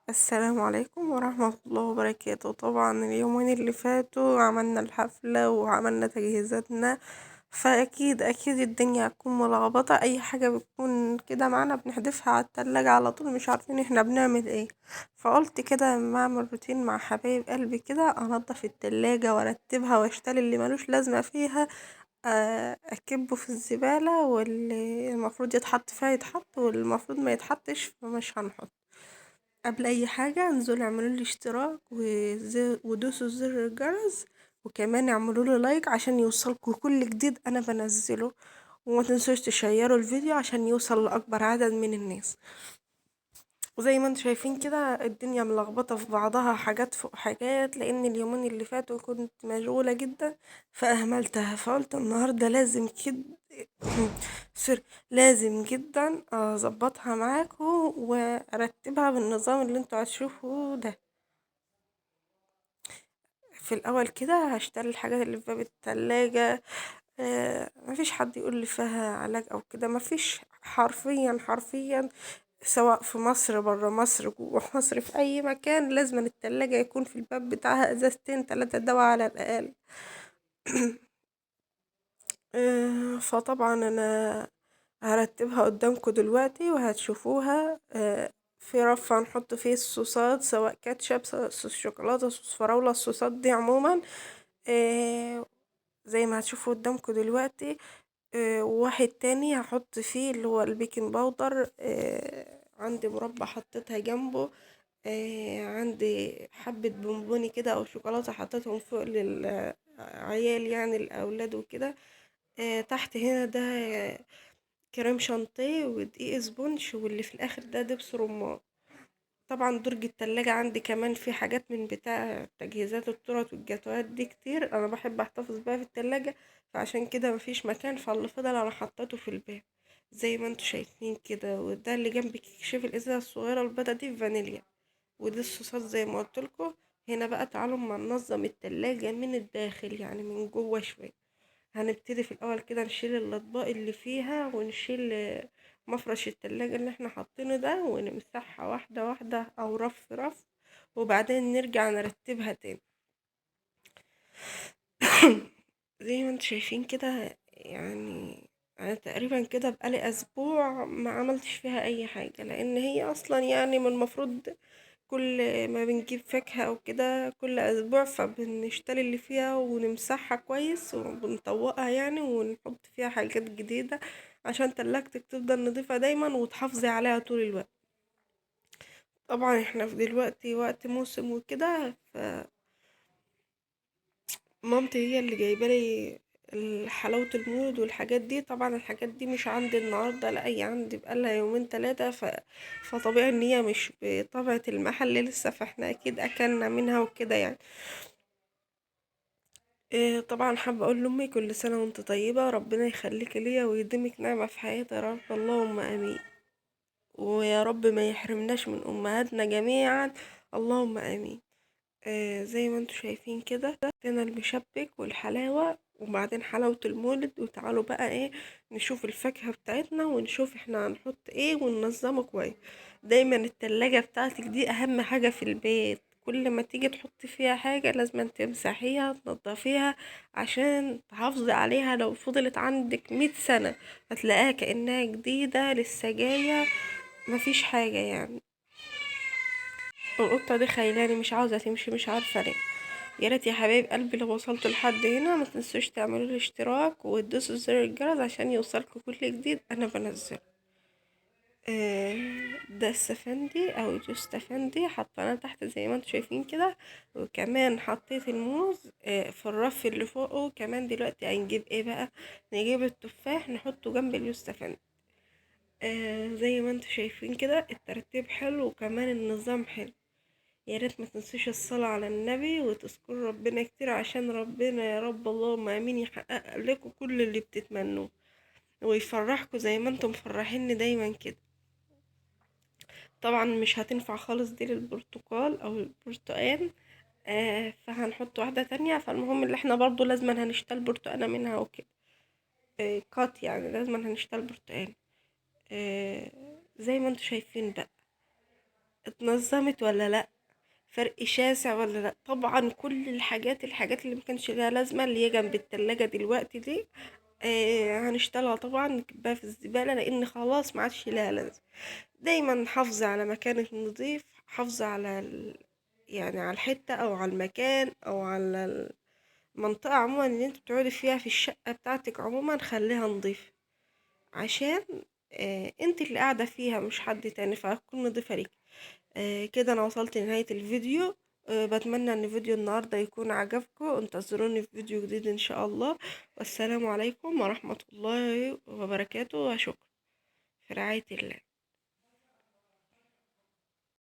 السلام عليكم ورحمة الله وبركاته. طبعا اليومين اللي فاتوا عملنا الحفلة وعملنا تجهيزاتنا، فأكيد أكيد الدنيا هتكون ملخبطة، أي حاجة بتكون كده معانا بنحدفها ع التلاجة علطول مش عارفين احنا بنعمل ايه. فقولت كده أما أعمل روتين مع حبايب قلبي كده، أنضف التلاجة وأرتبها واشتري اللي ملوش لازمة فيها أكبه ف الزبالة و اللي المفروض يتحط فيها يتحط واللي المفروض ميتحطش فمش هنحطه. قبل أي حاجة انزلو اعملولي اشتراك ودوسو زر الجرس، وكمان اعملولي لايك عشان يوصلكوا كل جديد أنا بنزله، ومتنسوش تشيروا الفيديو عشان يوصل لأكبر عدد من الناس. وزي ما انتوا شايفين كده الدنيا ملخبطة في بعضها، حاجات فوق حاجات، لأن اليومين اللي فاتوا كنت مشغولة جدا فأهملتها، فقولت النهاردة لازم كد سوري، لازم جدا أظبطها معاكوا وأرتبها بالنظام اللي انتوا هتشوفوه ده. في الأول كده هشتري الحاجات اللي في باب التلاجة، مفيش حد يقول لي فيها علاج أو كده، مفيش حرفيا حرفيا سواء في مصر برا مصر جوه مصر في أي مكان لازم التلاجة يكون في الباب بتاعها ازازتين 3 دواء على الأقل. فطبعا أنا هرتبها قدامكم دلوقتي وهتشوفوها. في رف هنحط فيه الصوصات، سواء كاتشب سواء صوص شوكولاتة صوص فراولة، الصوصات دي عموما، زي ما هتشوفوا قدامكم دلوقتي. وواحد تاني هحط فيه اللي هو البيكنج باودر، عندي مربى حطيتها جنبه، عندي حبة بونبوني كده أو شوكولاتة حطيتهم فوق للعيال يعني الأولاد وكده. تحت هنا ده كريم شانتيه ودقيق سبونج، واللي في الآخر ده دبس رمان. طبعا درج التلاجة عندي كمان في حاجات من بتاع تجهيزات التورت والجاتوهات دي كتير، أنا بحب أحتفظ بيها في التلاجة، فعشان كده مفيش مكان، فاللي فضل أنا حطيته في الباب زي ما انتوا شايفين كده. وده اللي جنب كشاف الإزازة الصغيرة البيضة دي فانيليا، ودي الصوصات زي ما قلتلكوا. هنا بقى تعالوا اما ننظم التلاجة من الداخل، يعني من جوه شوية. هنبتدي في الأول كده نشيل الأطباق اللي فيها، ونشيل مفرش التلاجة اللي احنا حاطينه ده، ونمسحها واحدة واحدة أو رف رف، وبعدين نرجع نرتبها تاني. زي ما انتوا شايفين كده، أنا تقريبا كده بقالي أسبوع ما عملتش فيها أي حاجة، لأن هي أصلا من المفروض كل ما بنجيب فاكهة أو كده كل أسبوع فبنشتري اللي فيها ونمسحها كويس وبنطوقها ونحط فيها حاجات جديدة عشان تلاجتك تفضل نظيفة دايما وتحافظي عليها طول الوقت. طبعا احنا في دلوقتي وقت موسم وكده، ف مامتي هي اللي جايبالي حلاوة المولد والحاجات دي. طبعا الحاجات دي مش عندي النهاردة، لا هي عندي بقالها يومين 3، فطبيعي ان هي مش بطبيعة المحل لسه، فاحنا اكيد اكلنا منها وكده. طبعا حابة اقول لامي كل سنة وانت طيبة، ربنا يخليك ليا ويديمك نعمة في حياتي يا رب، اللهم امين، ويا رب ما يحرمناش من امهاتنا جميعا، اللهم امين. زي ما انتوا شايفين كده هنا المشبك والحلاوة وبعدين حلاوة المولد. وتعالوا بقى نشوف الفاكهة بتاعتنا ونشوف احنا هنحط ايه وننظمه كويس. دايما التلاجة بتاعتك دي اهم حاجة في البيت، كل ما تيجي تحطي فيها حاجة لازم تمسحيها تنضفيها عشان تحافظي عليها. لو فضلت عندك 100 سنة هتلاقيها كأنها جديدة لسه جاية، مفيش حاجة. القطة دي خيلاني مش عاوزة تمشي، مش عارفة ليه. يا ريت يا حبايب قلبي لو وصلتوا لحد هنا ما تنسوش تعملوا لي اشتراك وتدوسوا زر الجرس عشان يوصلكوا كل جديد انا بنزله. ده السفندي او اليوستفندي حطيناه تحت زي ما انتم شايفين كده، وكمان حطيت الموز، في الرف اللي فوقه. كمان دلوقتي هنجيب ايه بقى؟ نجيب التفاح نحطه جنب اليوستفندي. زي ما انتم شايفين كده الترتيب حلو وكمان النظام حلو. يا ريت ما تنسوش الصلاة على النبي وتذكروا ربنا كتير عشان ربنا يا رب اللهم امين يحقق لكم كل اللي بتتمنوه ويفرحكم زي ما انتم مفرحيني دايما كده. طبعا مش هتنفع خالص دي للبرتقال او البرتقال، فهنحط واحدة تانية. فالمهم اللي احنا برضو لازم هنشتري برتقانة منها وكده، كات يعني لازم هنشتري برتقال. زي ما انتم شايفين بقى. اتنظمت ولا لا، فرق شاسع ولا لا. طبعا كل الحاجات اللي ما كانش لها لازمه اللي هي جنب التلاجة دلوقتي دي، هنشتغلها طبعا نكبها في الزباله، لان خلاص ما عادش لها لازمه. دايما حافظي على مكانك نظيف، حافظي على يعني على الحته او على المكان او على المنطقه عموما اللي انت بتقعدي فيها في الشقه بتاعتك عموما، خليها نظيفه عشان انت اللي قاعده فيها مش حد تاني، فهتكون نظيفه ليك. كده انا وصلت لنهايه الفيديو. بتمنى ان فيديو النهارده يكون عجبكم. انتظروني في فيديو جديد ان شاء الله، والسلام عليكم ورحمه الله وبركاته، وشكرا. في رعايه الله.